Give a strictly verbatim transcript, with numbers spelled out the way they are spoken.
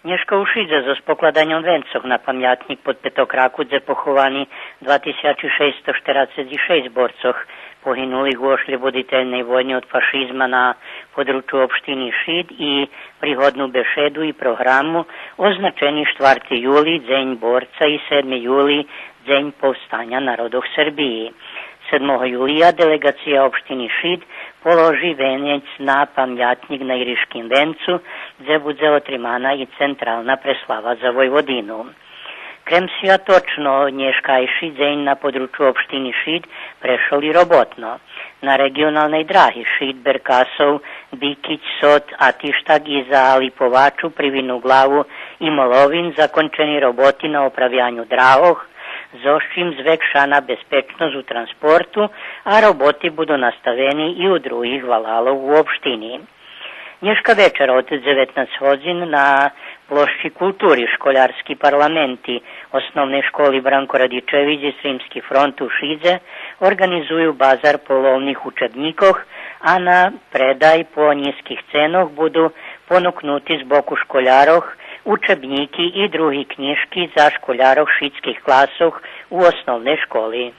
Нєшка у Шидзе зоз покладаньом венцох на памятнїк под Петокраку, дзе поховани два тисячи шейсто штерацец и шейсц борцох погинулих у ошлєбодителней войнї од фашизма на подручу општини Шид, и пригодну бешеду и програму означени штварти юли, Дзень борца, и седми юли, Дзень повстаня народох Сербиї. Седмого юлия делеґация општини Шид положи венєц на памятнїк на Иришким венцу, дзе будзе отримана и централна преслава за Войводину. Крем святочно нєшкайши дзень на подручу општини Шид прешол и роботно. На реґионалней драги Шид, Беркасов, Бикич, Сот, а тиж так и за Липовачу, Привину Главу и Моловин закончени роботи на оправяню драгох, зоз чим звекшана безпечносц у транспорту, а роботи буду наставени и у других валалох у општини. Нєшка вечар од дзеветнац годзин на площи култури школярски парламенти Основней школи Бранко Радичевич и Сримски фронт у Шидзе орґанизую базар половних учебнїкох, а на предай по нїзких ценох буду понукнути з боку школярох учебнїки и други кнїжки за школярох шицких класох у основней школи.